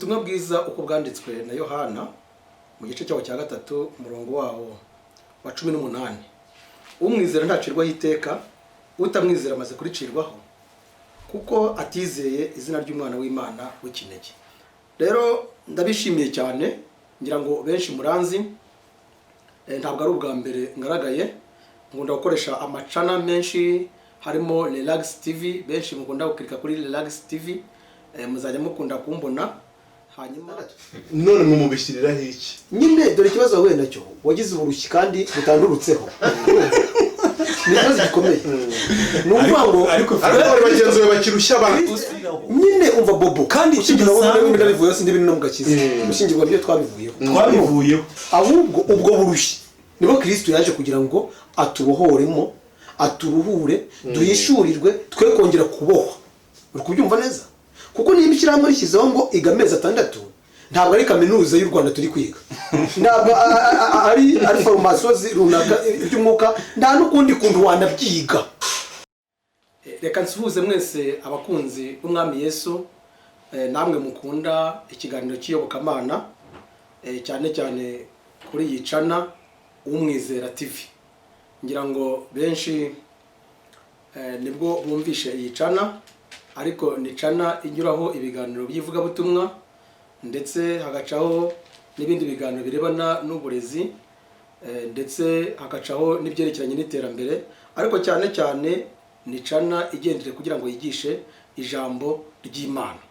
Ubutumwa bwiza uko bwanditswe na Yohana mu gice cyawo cya 3, umurongo wawo wa 18: "Umwizera ntacirwaho iteka, utamwizera amaze kuricirwaho kuko atizeye izina ry'Umwana w'Imana w'ikinege." Rero ndabishimiye cyane, ngira ngo benshi muranzi. Ntabwo ari ubwa mbere ngaragaye. Nkunda gukoresha ama channel menshi, harimo Relax TV. Benshi mukunda gukirika kuri Relax TV, muzajya mukunda kumbona. Hanyuma None mumubishyiriraho iki? Nyine dore ikibazo wahuye nacyo: wagize uburushyi kandi butandurutseho. Ni ikibazo gikomeye. Ni ukuvuga ngo Ariko Ariko bari bagenzi bawe bakirushya abantu. Nyine umva, Bobo, Kandi gushyingirwa kidasanzwe. n'ubundi nabivuyeho, sindi biri no mu gakiza. Gushyingirwa byo twabivuyeho. Twabivuyeho. Ahubwo ubwo burushyi nibwo Kristo yaje kugira ngo atubohoremo, aturuhure, duhishurirwe, twe kongera kubohwa. Uri kubyumva neza? Kuko niba ishyirahamwe rishyizeho ngo iga amezi 6, ntabwo ari Kaminuza y'u Rwanda turi kwiga, ntabwo ari formation runaka iby'umwuka, nta n'ukundi kuntu wanabyiga. Reka nsuhuze mwese abakunzi b'Umwami Yesu, namwe mukunda ikiganiro cy'iyobokamana, cyane cyane kuri iyi channel Umwizera TV. Ngira ngo benshi nibwo bumvishe iyi channel, ariko ni channel inyuraho ibiganiro by'ivugabutumwa, ndetse hagacaho n'ibindi biganiro birebana n'uburezi, ndetse hagacaho n'ibyerekeranye n'iterambere. Ariko cyane cyane ni channel igendere kugira ngo yigishe ijambo ry'Imana.